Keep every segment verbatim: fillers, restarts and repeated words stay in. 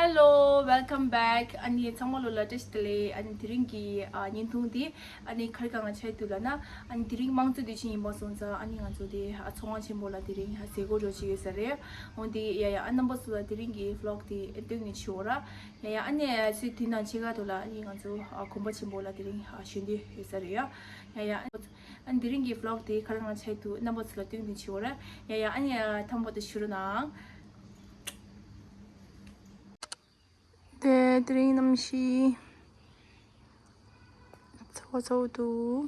Hello, welcome back. ཨ་ནི་ཚང་མ་ལོ་ལ་བཀྲ་ཤིས་བདེ་ལེགས། ཨ་ནི་དེ་རིང་གི་ཨ་བརྙན་ཐུང་འདི་ཨ་ནི་ག་རེ་གང་ང་ཆགས་འདུག་ལབ་ན། ཨ་ནི་དེ་རིང་དམངས་གཙོའི་དུས་ཆེན་ཡིན་པ་སོང་ཙང་ཨ་ནི་ང་ཚོ་དེ་ཨ་ཚོང་ཁང་ཆེན་པོ་ལ་དེ་རིང་ཨ་མཛད་སྒོ་འགྲོ་བྱེད་ཡོད་ས་རེད། འོ་དེ་ཡ་ཡ་ཨ་རྣམ་པ་ཚོ་ལ་དེ་རིང་གི་vlog་དེ་སྟོན་ནས་བྱེད་འོ་ར། ཡ་ཡ་ཨ་ནི་ཚོའི་དུས་ནང་ཕྱེད་ཀ་དུ་ལ་ཨ་ནི་ང་ཚོ་ཨ་དགོན་པ་ཆེན་པོ་ལ་དེ་རིང་ཨ་ཞུ་འདོད་ཡོད་ས་རེད་ཡ། ཡ་ཡ་ཨ་ནི་དེ་རིང་གི་vlog་དེ་ག་རེ་གང་ཆགས་འདུག་རྣམ་པ་ཚོ་ལ་སྟོན་ནས་བྱེད་འོ་ར། ཡ་ཡ་ཨ་ནི་ཐམ་པ་དུ་ཞུ་རུ་ནང་། དེ་དེ་རིང་གནམ་གཤིས་ཚ་བ་ཚ་བོ་འདུག་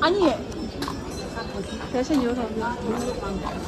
ཨ་ནི། བེ་ཤ་ཉོ་རོགས།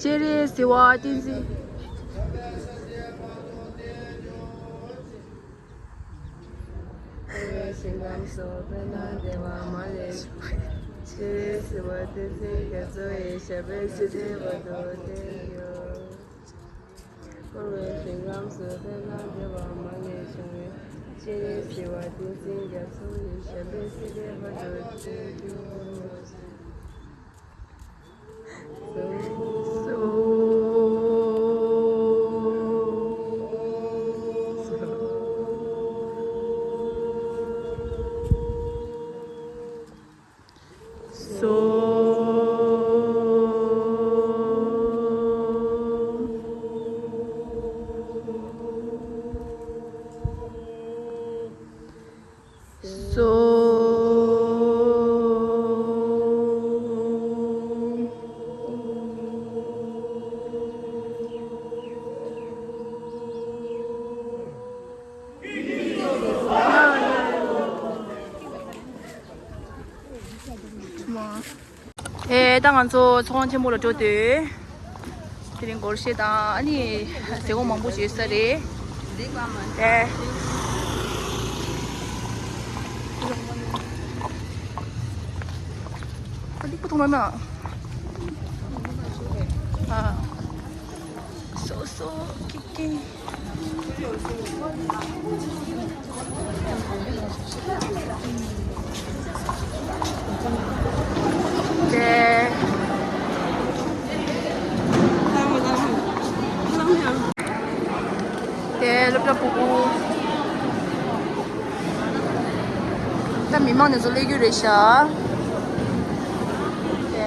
སྤྱན་རས་གཟིགས་དབང་བསྟན་འཛིན། ཞིང་ཁམས་སུ་དཔེར་ན་བདེ་བ་མ་ལུས་འབྱུང་བའི། སྤྱན་རས་གཟིགས་དབང་བསྟན་འཛིན་རྒྱ་མཚོ་ཡི། ཞབས་པད་སྲིད་མཐའི་བར་དུ་བརྟན་གྱུར་ཅིག། འཁོར་བའི་ཞིང་ཁམས་སུ་དཔེར་ན་བདེ་བ་མ་ལུས་འབྱུང་བའི། སྤྱན་རས་གཟིགས་དབང་བསྟན་འཛིན་རྒྱ་མཚོ་ཡི། ཞབས་པད་སྲིད་མཐའི་བར་དུ་བརྟན་གྱུར་ཅིག། ཨེ། ད་ང་ཚོ་ཚོགས་ཁང་ཆེན་མོ་ལ་འགྲོ་དུས། དེ་རིང་སྒོར་གཞས་དང་ཨ་ནི་ཟས་གོ་མང་པོ་ཞིག་ཡོད་ས་རེད། ཨེ། ཨ་ལི་པུ་ཐོང་མ་མ། ཨ། སོ་སོ་ཀི་ཀི། དེ། དེ་སློབ་གྲྭ་ཕྲུ་གུ། ད་མི་མང་ནས་ཚོ་སླེབས་རྒྱུ་རེད་ཤག་དེ།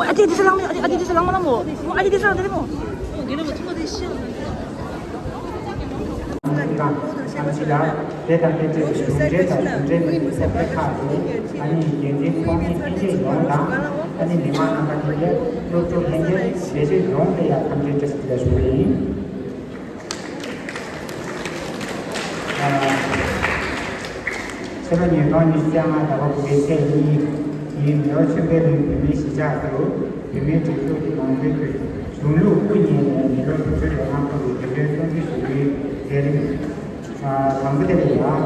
ཨ་ཏི་དི་ས་ལང་མོ། ཨ་ཏི་དི་ས་ལང་མོ་ལ་མོ། ཨ་ཏི་དི་ས་ལང་མོ་ལ་མོ། དང་། ཨ་ཕྱི་ལ། དེ་དང་དེ་འདྲའི་གཞུང་འབྲེལ་དང་གཞུང་འབྲེལ་མིན་པའི་ཚོགས་པ་ཁག་གི་ཨ་ནི་འགན་འཛིན་ཚོགས་མི་ལྷན་རྒྱས་ཡོངས་དང་། ཨ་ནི་མི་མང་རྣམ་པ་ལྷན་རྒྱས། སློབ་ཕྲུག་ལྷན་རྒྱས། ལས་བྱེད་ཡོངས་ལ་ཡང་འཚམས་འདྲིའི་བཀྲ་ཤིས་བདེ་ལེགས་ཞུ་གི་ཡིན། ཨ། ཕྱི་ལོ་ཉིས་སྟོང་ཉི་ཤུ་རྩ་ལྔ་ཟླ་བ་དགུ་པའི་ཚེས་གཉིས་ཉིན་མེའོ་ཆོས་འཕེལ་གླིང་བོད་མིའི་གཞིས་ཆགས་སུ་བོད་མིའི་སྒྲིག་འཛུགས་ཀྱི་ལམ་ལུགས་ཀྱི་གཞུང་ལུགས་དབུ་བརྙེས་ནས་མི་ལོ་དྲུག་ཅུ་རེ་ལྔ་འཁོར་བའི་དུས་དྲན་སྲུང་བརྩི་ཞུ་རྒྱུའི་མཛད་རིམ། ཨ། དང་པོ་དེ་ལ་ཡང་།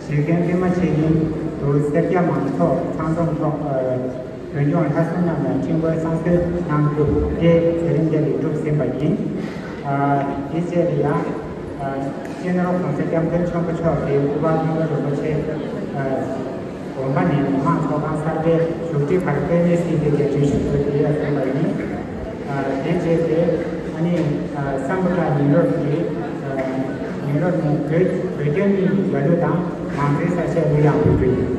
བཞེས་མཁན་པད་མ་ཆོས་སྐྱིད་དུ་སེར་སྐྱ་མང་ཚོགས་ཚང་འཛོམས་ཐོག་ཨ། བོད་ལྗོངས་ལྷ་སྲུང་རྣམས་ལ་འཕྲིན་བཀོད་གསང་སྩོལ་གནང་རྒྱུ་དེ་མཛད་རིམ་དེ་ལས་གྲུབ་ཟིན་པ་ཡིན། ཨ། དེའི་རྗེས་ལ་ཡང་། ཨ། སྤྱི་ནོར་༸གོང་ས་༸སྐྱབས་མགོན་ཆེན་པོ་མཆོག་གིས་སྐུ་པར་སྨོན་ལམ་རིན་པོ་ཆེ། ཨ། དགོན་པ་ནས་མི་མང་ཚོགས་ཁང་གསར་པའི་བཞུགས་ཁྲི་ཁར་སྐུ་ངལ་གསོས་ཏེ་རྒྱལ་སྤྱིའི་ཞུ་སྒོ་དེ་ཡར་ཟིན་པ་ཡིན། ཨ། དེ་རྗེས་ཏེ་ཨ་ནི། ཨ། སམ་བྷོ་ཊ་ཉིན་རོབ་ཀྱི། ཨ། ཉིན་རོབ་ནས་བོད་བོད་རྒྱ་གཉིས་ཀྱི་རྒྱལ་གླུ་དང་མང་གཙོའི་ས་སྐྱའི་གླུ་དབྱངས་འབུལ་རྒྱུ་ཡིན།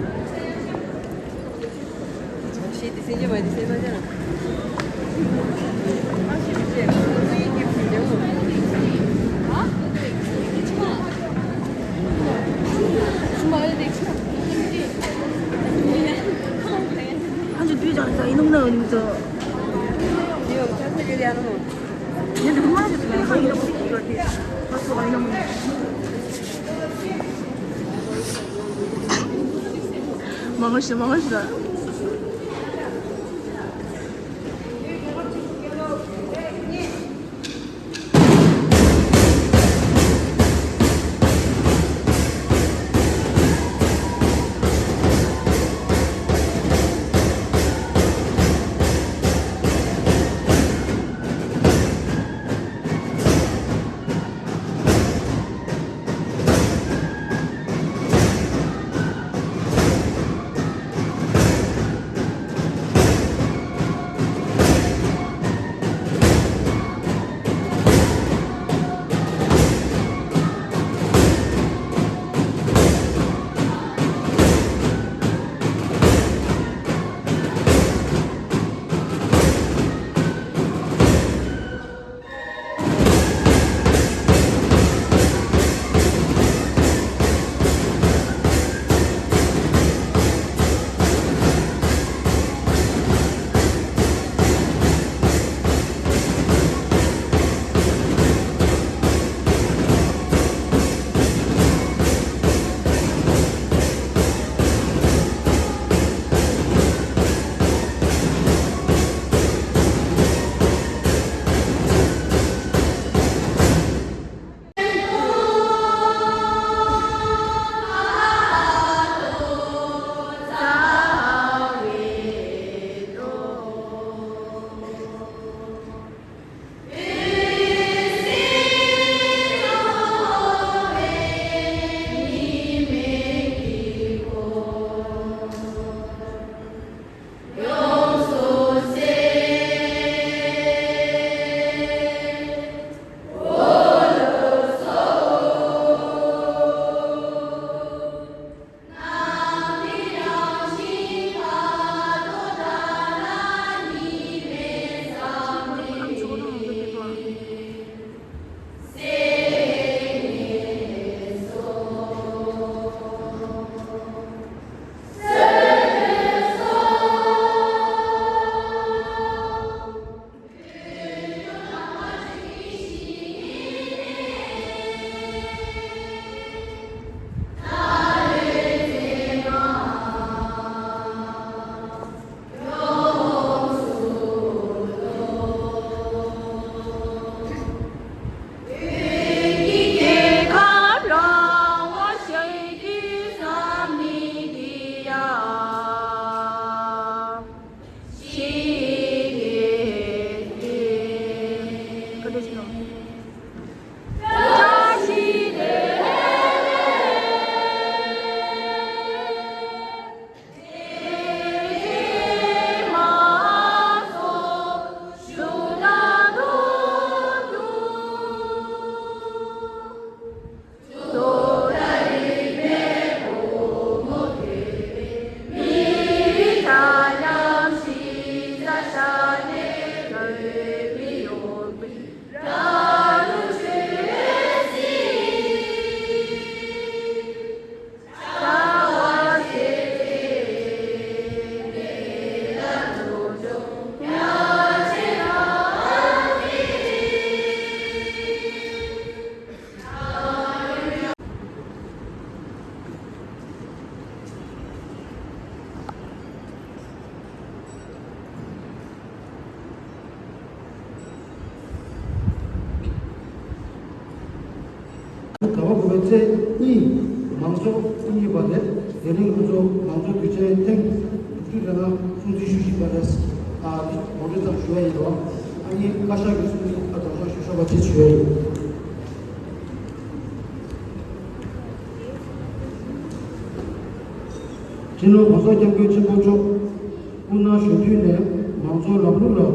མང་ཤོས་མང་ཤོས། ཟླ་བ་དགུ་པའི་ཚེས་གཉིས། མང་ཚོགས་དབུ་བརྙེས་པ་ལས། དེ་རིང་ཁོ་ཚོ་མང་ཚོགས་དུས་ཆེན་ཐེངས་དྲུག་ཅུ་རེ་ལྔ་སྲུང་བརྩི་ཞུ་བཞིན་པ་རེད། ཨ་ནི་ངོ་སྤྲོད་ཙམ་ཞུ་ཡ་ཡིན་རོགས། ཨ་ནི་བཀའ་ཤག་གི་སྲུང་བརྩི་ཨ་དམ་བསྒྲགས་ཞུ་ཤོག་པ་ཅེས་ཞུ་ཡ་ཡིན། སྤྱི་ནོར་༸གོང་ས་༸སྐྱབས་མགོན་ཆེན་པོ་མཆོག་སྐུ་ན་གཞོན་དུས་ནས་མང་གཙོའི་ལམ་ལུགས་ལ་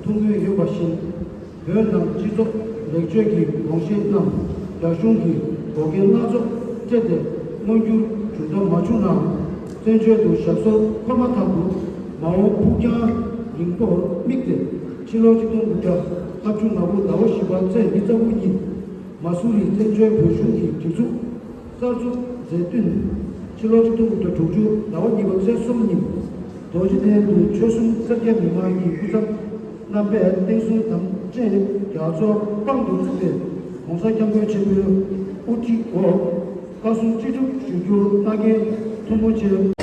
ཐུགས་མོས་ཡོད་པ་བཞིན། བོད་ནང་སྤྱི་ཚོགས་ལེགས་བཅོས་ཀྱི་དགོངས་བཞེད་གནང་། རྒྱ་གཞུང་གིས་འགོག་རྐྱེན་སྣ་ཚོགས་སྤྲད་དེ་མངོན་འགྱུར་འགྲུབ་ཐབས་མ་བྱུང་ནའང་། བཙན་བྱོལ་དུ་ཞབས་སོར་འཁོད་མ་ཐག་ཏུ་མ་འོངས་ཕུགས་རྒྱང་རིང་པོར་དམིགས་ཏེ། ཕྱི་ལོ་ཆིག་སྟོང་དགུ་བརྒྱ་ལྔ་བཅུ་ང་དགུ་ཟླ་བ་བཞི་པ་ཚེས་ཉི་ཤུ་རྩ་དགུ་ཉིན། མ་སུ་རི་བཙན་བྱོལ་བོད་གཞུང་གི་སྒྲིག་འཛུགས་གསར་འཛུགས་མཛད་བསྟུན། ཕྱི་ལོ་ཆིག་སྟོང་དགུ་བརྒྱ་དྲུག་ཅུ་ཟླ་བ་གཉིས་པ་ཚེས་གསུམ་ཉིན། རྡོ་རྗེ་གདན་དུ་ཆོལ་གསུམ་སེར་སྐྱ་མི་མང་གི་སྐུ་ཚབ་རྣམ་པས་བསྟན་སྲུང་དམ་ཅན་རྒྱ་མཚོ་དཔང་དུ་བཙུགས་ཏེ། ༸གོང་ས་༸སྐྱབས་མགོན་ཆེན་པོའི་དབུ་ཁྲིད་འོག་བཀའ་གསུང་ཅི་སྒྲུབ་ཞུ་རྒྱུར་མནའ་གན་མཐུན་པོ་བྱས།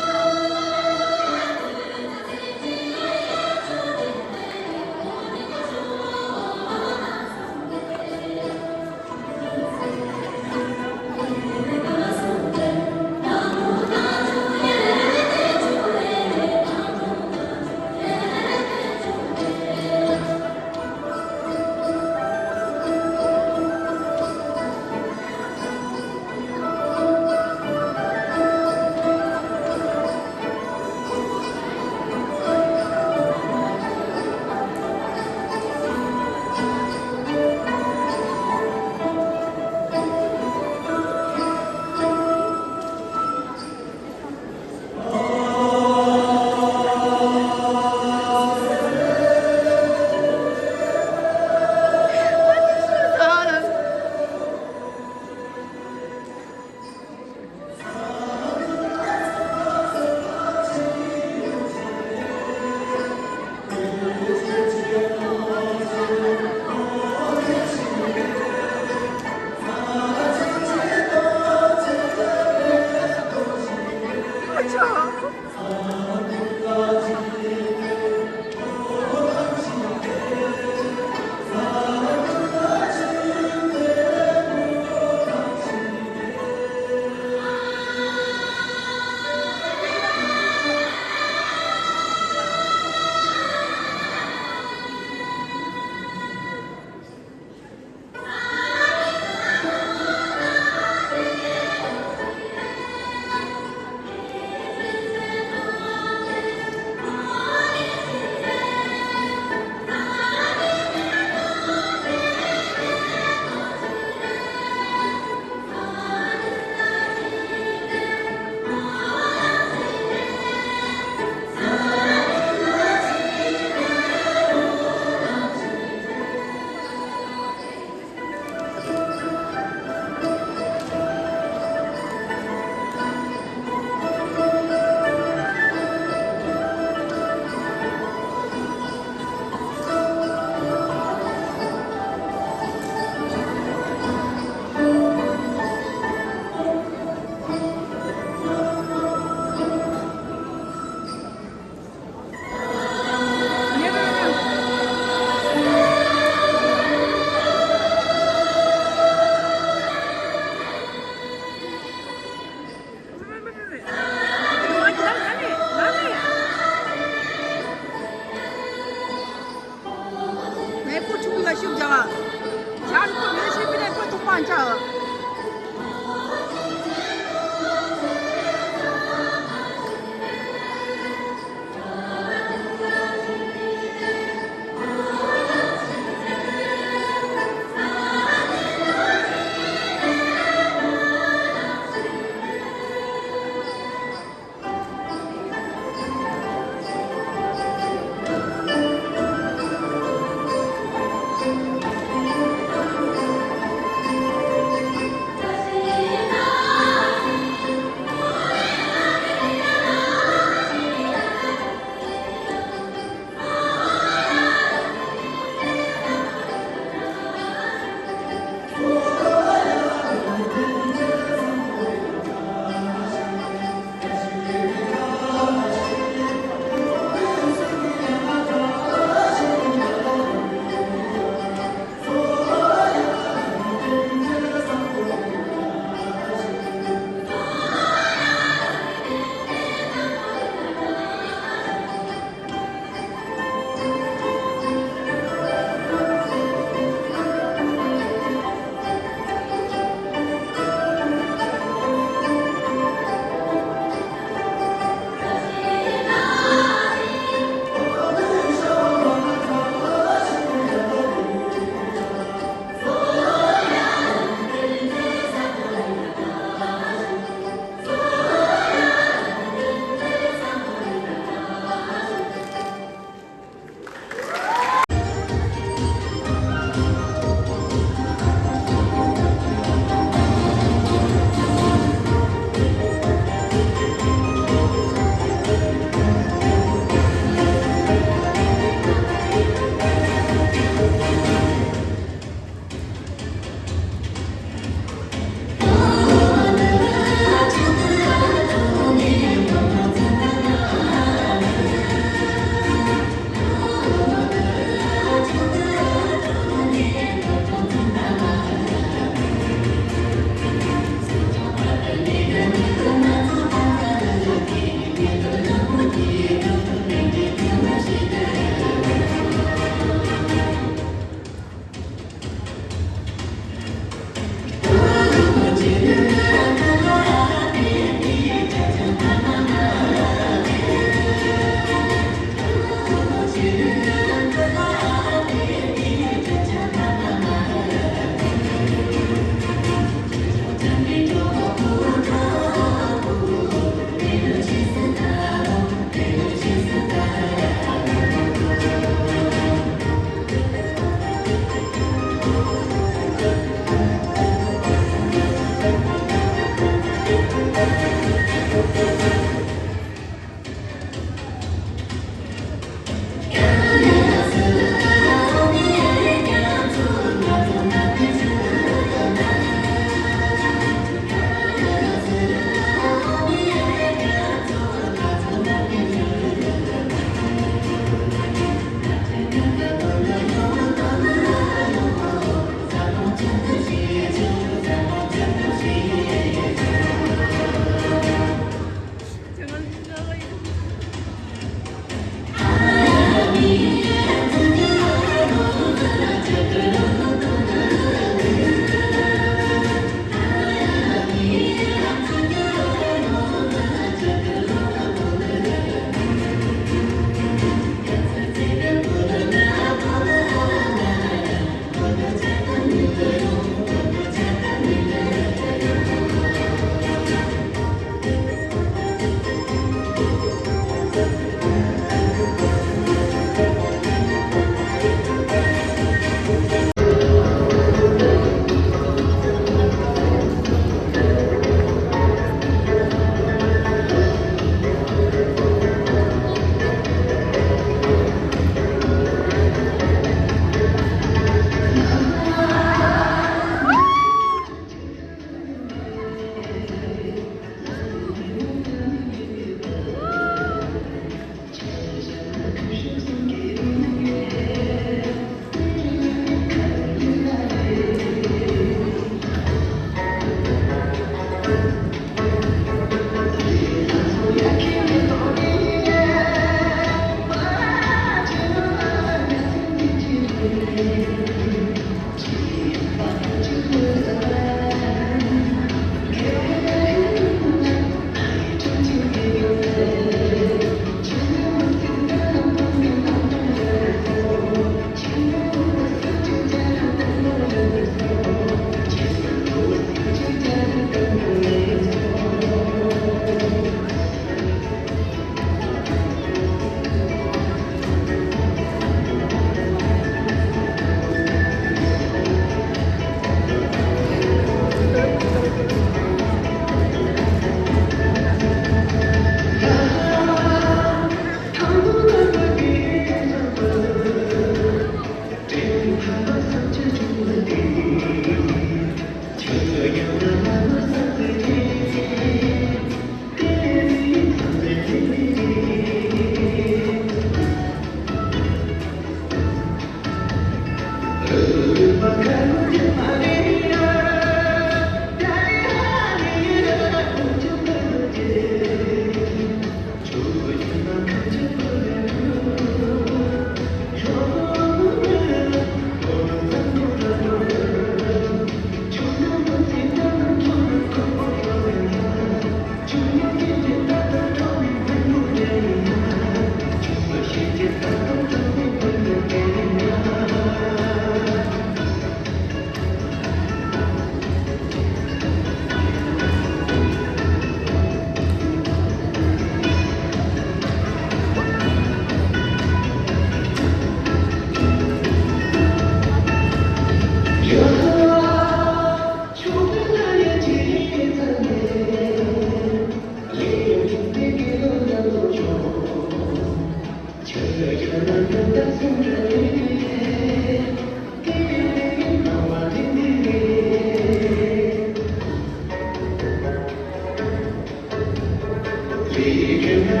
ད་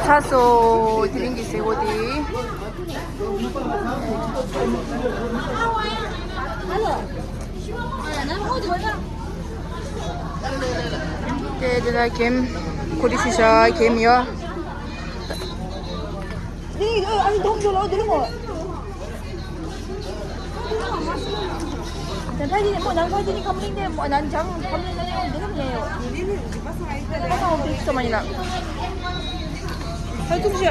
ཚར་སོང་། དེ་རིང་གི་མཛད་སྒོ་དེ། དེ་དེ་ལ་གེམ་ཁོ་དེ་ཤུ་ཤ་གེམ་ཡོད། ད་ད་ནི་མོ་ནང་ཁོ་དེ་ནི་ཁམ་ལིང་དེ་མོ་ནང་ཇང་ཁམ་ལིང་དེ་ཡོད་འདི་རུ་ཉལ་ཡོད། ཁ་སང་འོ་དེ་ཤུ་ཤ་མ་ཡིན་ན། ཧ་ཐུག་ཤ།